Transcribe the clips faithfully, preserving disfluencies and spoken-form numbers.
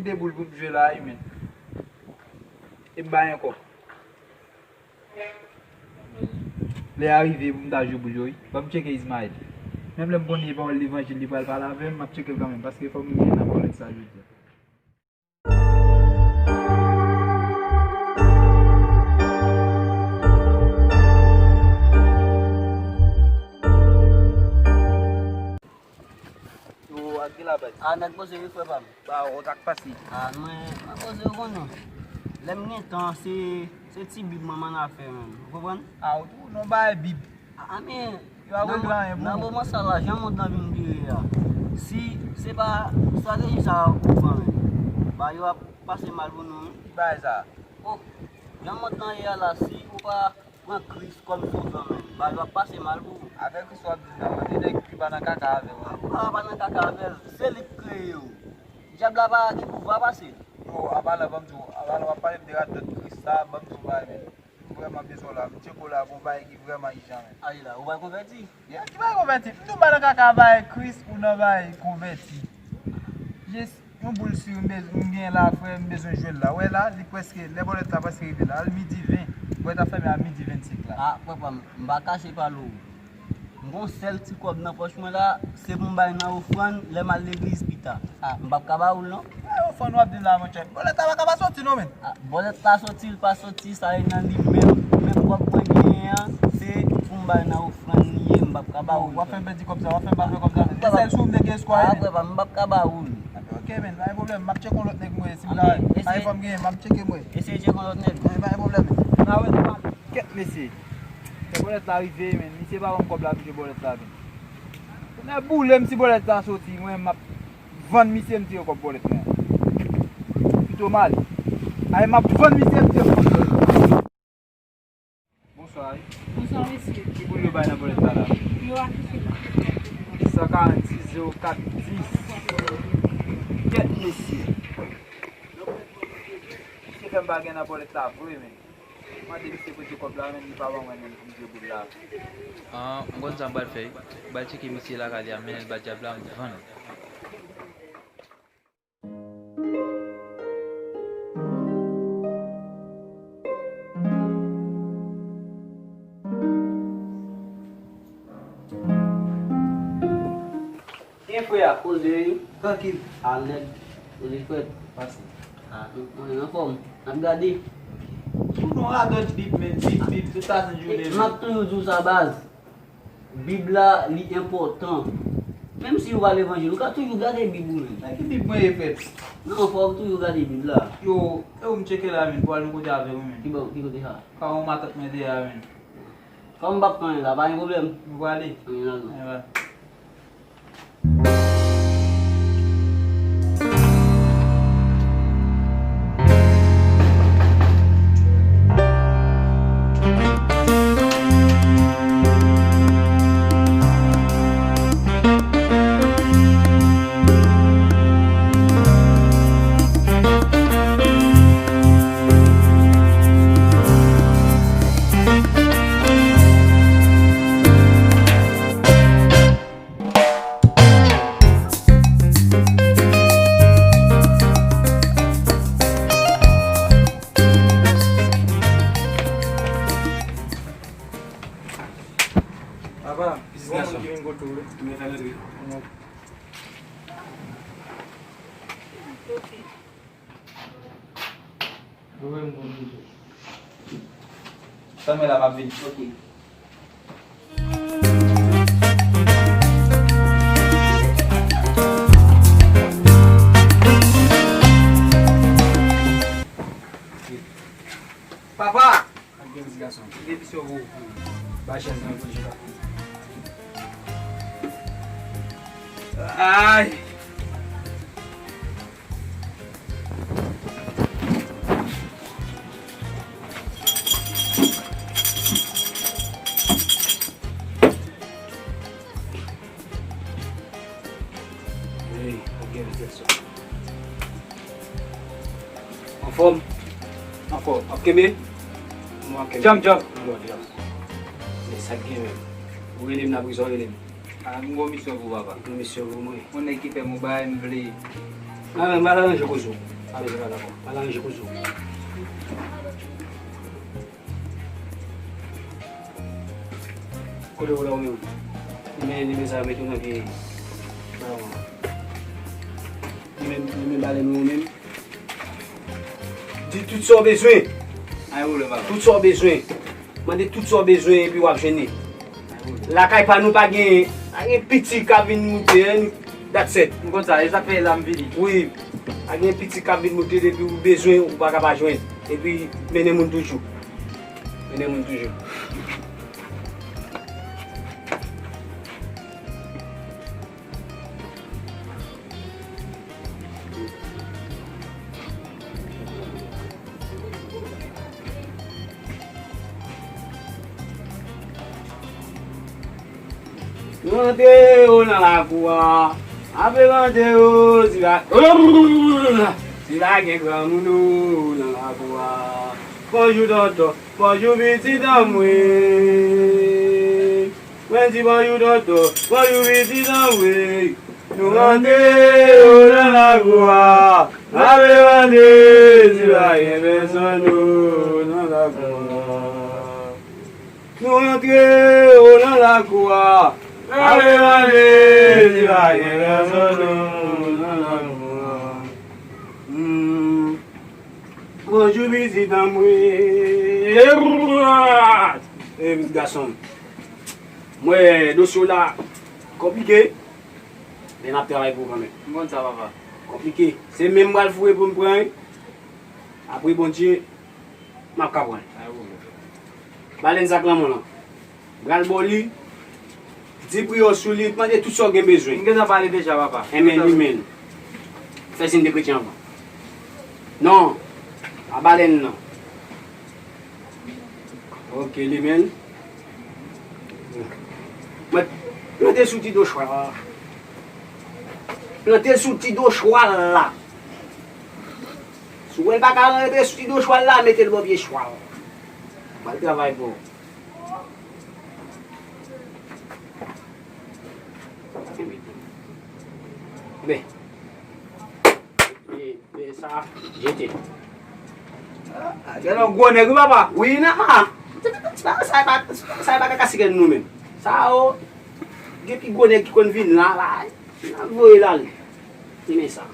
De boul pou m jwe la, wi, men. E m bay ankò. Lè a rive pou m ta jwe boul yo, wi. Ban m tcheke Ismaël. Menm lè m konnen e pawòl levanjil li pral pale avè m, m ap tcheke l kanmenm, paske fò m gen nan pawòl sa jodi a. Yo, ak de la baz. A, nèg poze wi, frè pa m. Ba, ou t ak pase. A, mwen, mwen poze, ou konnen. Lè m gen tan, se, se ti bib mwen m ann afè, menm. Ou konprann? A, ou tou, non, bay bib. A, a, men, yo a nan mo-, nan moman sa la, jan mond lan vin vire a, si se pa estrateji sa ou pran, menm, ba, yo ap pase mal pou nou, wi. Ki bagay sa? O, jan mond lan ye a la, si ou pa pran Kris kòm sovè, menm, ba, yo ap pase mal pou ou. Afè Kris w ap di la, mande nèg ki pa nan kaka avè w. Ou pa, pa nan kaka avè l, se li k kreye w. Dyab la pa gen pouvwa pase l. Yo, apalan, ban m di w, apalan, w ap pale m de radòt Kris sa, ban m di w bagay, menm. M vrèman bezwen w la, m tcheke w la pou yon bagay ki vrèman ijan, menm. Ale la, ou pral konvèti? Ya, ki bagay konvèti? M di w m pa nan kaka bagay Kris ou nan bagay konvèti. Jis yon boul si m bez-, m gen la, frè, m bezwen jwe l la. Wè la, li prèske, lè bòlèt la prèske rive la. Al midi ven, bòlèt ap fèmen a midi vennsenk la. A, frè pa m, m pa kache pale w. M gon sèl ti kòb nan pòch mwen la, se pou m bay nan ofrann lè m al legliz pita. A, m p ap ka ba ou l non. Bay ofrann w ap di m la, monchè. Bòlèt la pa ka pa soti non, men. A, bòlèt la soti, l pa soti, sa e nan li menm. Menm kòb mwen genyen an, se pou m bay nan ofrann li ye, m p ap ka ba ou l. W ap fè m pèdi kòb sa, w ap fè m pa fè kòb sa, men. Se sèl sou m te gen espwa, men. A, frè pa m, m p ap ka ba ou l. Ok, men, pa gen pwoblèm, m ap tcheke yon lòt nèg mwen, si m ta, pa gen fòm genyen, m ap tcheke mwen. Eseye tcheke yon lòt nèg. Pa gen pwoblèm, men. N a wè nou pale. Kèt mesye. Lè bòlèt la rive, men, misye pa ban m kòb la pou jwe bòlèt la, men. Tonnè boule m si bòlèt la soti, mwen, m ap vann misye, m tire kòb bòlèt mwen. Pito m ale. Ay, m ap vann misye, m tire kòb bòlèt mwen. Bonswa, wi. Bonswa, mesye. Ki boul yo bay nan bòlèt la, la? Yo a ki se la? San karannsis, zewo kat, dis. Kèt, mesye. Misye fè m pa gen nan bòlèt la vre, men. Mande misye kote kòb la, men li pa ban mwen menm pou m jwe boul la. An, m konn sa m pral fè, wi. M pral tcheke misye lakay li a, mennen l ba dyab la, m vann. Gen frè a, poze wi. Trankil. A nèg, poze frèt. Pase. A, nou, nou anfòm. N ap gade. Ou non radòt Bib, men Bib, Bib, tout sa se jounen. M ap toujou di w sa, baz. Bib la, li enpòtan. Menm si ou pa levanjil, ou ka toujou gade Bib ou menm. Nan ki Bib mwen ye, frèt? Non, fò w toujou gade Bib la. Yo, e ou m tcheke la, men, pou al yon kote avè w, men. Ki bò, ki kote sa? Ka yon matant mwen te a, men. Kòm m p ap fè anyen la, pa gen pwoblèm. Nou prale? Anyen la, non. Anyen la. Papa, gon moun ki vin kote w wi. Mwen fè l antre. Tanmen la, m ap vini. Ok. Papa! Ak gen ti gason. Gen ti sou ou. Ba chèz nan pou chita. Ay! Hey, ak gen ti gason. Anfòm? Anfòm. W ap kenbe? Mwen ap kenbe. Djanm, djanm. Mwen djanm. Men sa k gen menm. Ou rele m nan prizon, rele m. A, m gon misyon pou papa. Gon misyon pou mwen. Yon nèg ki fè m yon bagay m vle. Nan, nan, m al aranje koze w. Pa bezwen pale ankò. Al aranje koze w. Kote w la ou menm? Li men, li men sa mete w nan pye. Li men, li men balèn ou menm. Di tout sa w bezwen. Ay, ou le papa. Tout sa w bezwen. Mande tout sa w bezwen epi w ap jwenn li. Lakay pa nou pa gen, pa gen piti k ap vin moute, en, dat sèt. M konn sa, e sa k fè la m vini. Wi. Pa gen piti k ap vin moute depi ou bezwen, ou pa ka pa jwenn. Epi mennen moun toujou. Mennen moun toujou. Nou rantre yo nan lakou a. Apre rantre yo, si pa, si pa gen granmoun yo nan lakou a. Bonjou, tonton. Bonjou, pitit an mwen. Mwen di bonjou, tonton. Bonjou, pitit an mwen. Nou rantre yo nan lakou a. Apre rantre, si pa gen pèsonn yo nan lakou a. Nou rantre yo nan lakou a. Apre rantre, si pa gen pèsonn yo nan lakou a. Hmm. Bonjou, pitit an mwen. E, pitit gason m. Mwen, dosye w la konplike. Men n ap travay pou ou kanmenm. M konn sa, papa. Konplike. Se men m pral foure pou m pran, wi. Apre Bondye, m ap ka pran. Balèn sa k nan men w lan. Pral ba w li. Di priyè w sou li, mande tout sa w gen bezwen. M gentan pale deja, papa. Enben, li menm. Fè siy de kretyen anvan. Non, pa balèn nan. Ok, li menm. Mwen, plante sou ti do chwal la. Plante sou ti do chwal la. Si w wè l pa ka rantre sou ti do chwal la, mete l bò pye chwal. Pral travay pou ou. Enben. E, e sa, jete. Ah, gen yon gwo nèg, wi, papa. Wi, nan, ah. Sa, sa, sa, sa, sa, pa ka kase kè nou menm. Sa, o, gen pi gwo nèg ki konn vin la, la. N ap voye l ale. Ki men sa.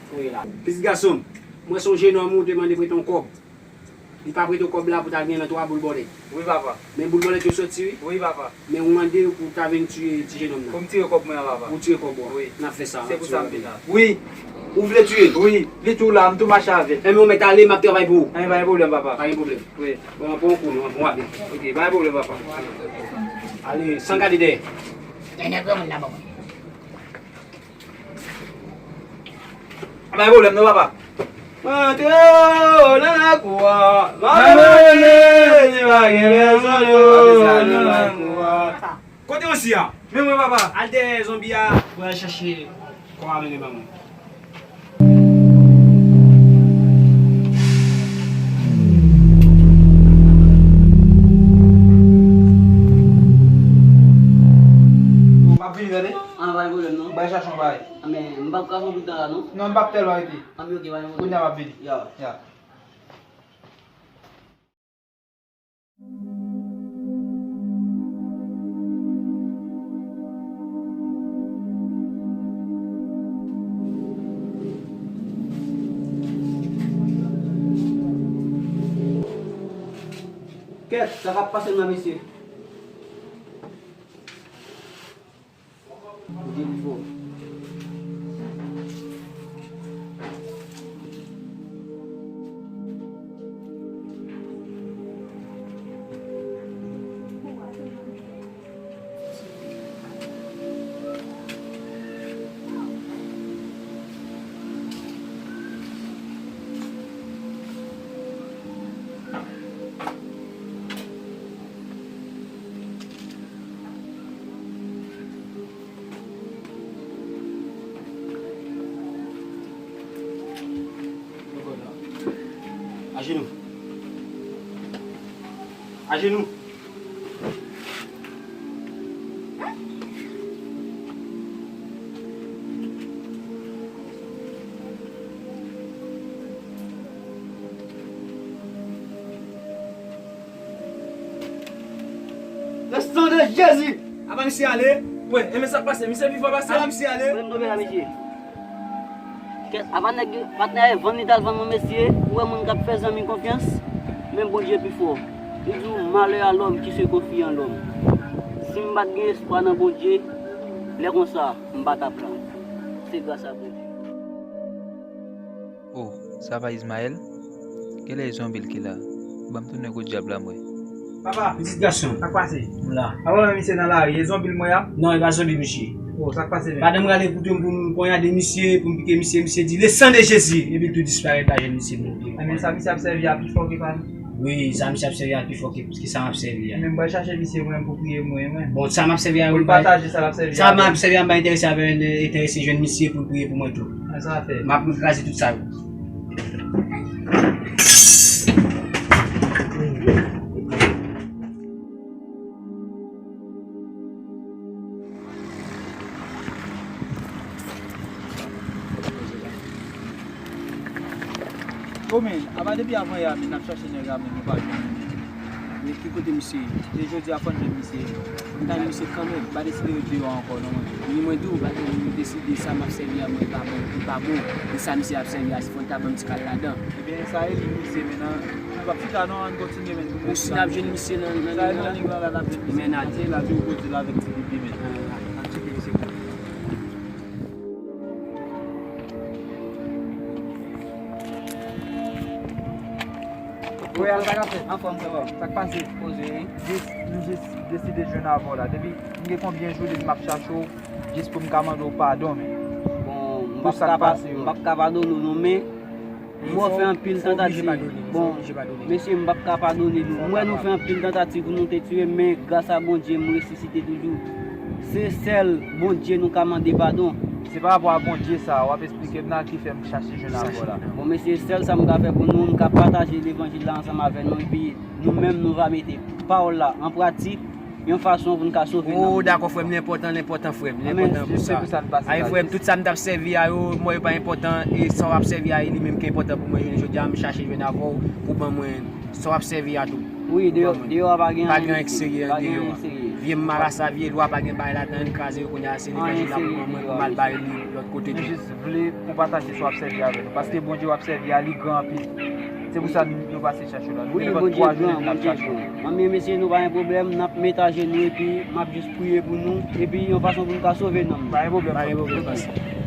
Voye l ale. Pitit gason m, mwen se yon jenòm ou te mande prete yon kòb. Li pa prete w kòb la pou ta gen nan twa boul bòlèt. Wi, papa. Men boul bòlèt yo sòti, wi. Wi, papa. Men ou mande pou ta vin tiye ti jenòm nan. Pou m tire kòb mwen an, papa. Pou w tire kòb ou an. Wi. N ap fè sa. Se pou sa m vin la. Wi. Ou vle tiye l? Wi. Li tou la, m tou mache avè l. Enben, ou mèt ale, m ap travay pou ou. Enben, pa gen pwoblèm, papa. Pa gen pwoblèm. Wi. Bon, pran yon kou, non, bon, ale. Ok, pa gen pwoblèm, papa. Ale, san gade dèyè. Gen nèg granmoun la, papa. Pa gen pwoblèm non, papa. Mwen antre yo nan lakou a. Mwen antre yo nan lakou a. Kote w si a? Men mwen, papa. Al dèyè zonbi a pou al chache kò a mennen ban mwen. M ap vini tande. An, pa gen pwoblèm non. Bay chache yon bagay. A, men m p ap ka fè yon bout tan la non. Non, m p ap tèlman rete. An, men ok, pa gen pwoblèm. Kounye a m ap vini. Ya. Ya. Kèt, sa k ap pase m nan, mesye? Ajenou. Ajenou. Jezi! Apa misye ale? Wè, enben sa k pase? Misye pi fò pase? Apa misye ale? Mwen m tonbe la, mesye. Kè, apa nèg yo, patnè a vann li t al vann mwen, mesye. Ou wè moun k ap fè zanmi konfyans, men Bondye pi fò. Li di w, malheur à l'homme qui se confie en l'homme. Si m pa t gen espwa nan Bondye, lè konsa, m pa t ap la. Se gras a Bondye. Oh, sa pa Ismaël? Genlè e zonbi l ki la. Ban m tounen kot dyab la m wè. Papa, pitit gason, sa k pase? M la. Apa men misye nan lari, e zonbi l m wè a? Non, e pa zonbi, mesye. Oh, sa k pase menm? Madanm rale kouto m pou m ponyade misye, pou m pike misye, misye di, le sang de Jésus, epi l tou disparèt la, jwenn misye bloke. Enben sa misye ap sèvi a pi fò ke pa nou? Wi, sa misye ap sèvi a pi fò ke, ke sa m ap sèvi a. Men m pral chache misye mwen pou priye mwen, mwen. Bon, sa m ap sèvi a, pou l pataje sa l ap sèvi a. Sa m ap sèvi a, m pa enterese avè l, enterese jwenn misye pou l priye pou mwen tou. Sa fè. M ap kraze tout sa yo. Oh, men, apa depi avan yè a, men, n ap chache nèg la, men, nou pa jwenn li. Men ki kote misye ye? Se jodi a fò n jwenn misye. M ta jwenn misye kanmenm, m pa deside ret deyò ankò, non, mwen. Wi, mwen di w, m pa te deside sa m ap sèvi a, mwen, pa bon, li pa bon. E sa misye ap sèvi a, se fò l ta ban m ti kal ladan. Ebyen, sa e li misye, men, nan, nou p ap chita, non, ann kontinye, men, pou nou. Si n ap jwenn misye nan, nan, sa e nan lig lan la, n ap jwenn misye. Men, n ap di l avèk ti pipi, men. N ap tcheke misye. Royal, sa k ap fèt? Anfòm, frè pa m. Sa k pase? Poze, wi. Jis, m jis deside jwenn avè w la. Depi, m gen konbyen jou depi m ap chache w, jis pou m ka mande w padon, men. Bon, m p ap ka pa-, m p ap ka padone w non, men m wè w fè anpil tantativ. Bon, mesye, m p ap ka padone nou. M wè nou fè anpil tantativ pou nou te tiye m, men gras a Bondye, m resisite toujou. Se sèl Bondye nou ka mande padon. Se pa rapò a Bondye sa a w ap esplike m nan ki fè m chache jwenn avè w la. Bon, mesye, sèl sa m ka fè pou nou, m ka pataje levanjil la ansanm avè nou, epi nou menm, nou va mete pawòl la an pratik, yon fason pou n ka sove nanm nou. Oh, dakò, frè m, l enpòtan, l enpòtan, frè m, l enpòtan pou sa. Ay, frè m, tout sa m t ap sèvi a yo, m wè yo pa enpòtan, e sa w ap sèvi a, e li menm ki enpòtan pou mwen, jodi a, m chache jwenn avè w pou ban mwen sa w ap sèvi a tou. Wi, deyò, deyò a pa gen anyen serye. Pa gen anyen serye an deyò a. Vye marasa, vye lwa, pa gen bagay ladan, l kraze yo kounye a, se levanjil la pou mwen, pou m al bay li lòt kote tou. Nou jis vle pou pataje sa w ap sèvi avè nou, paske Bondye w ap sèvi a, li gran anpil. Se pou sa nou, nou pase chache w la. Nou gen nenpòt twa jou depi n ap chache w. Anben, mesye, nou pa gen pwoblèm, n ap met ajenou epi m ap jis priye pou nou, epi yon fason pou nou ka sove nanm nou. Pa gen pwoblèm, pa gen pwoblèm.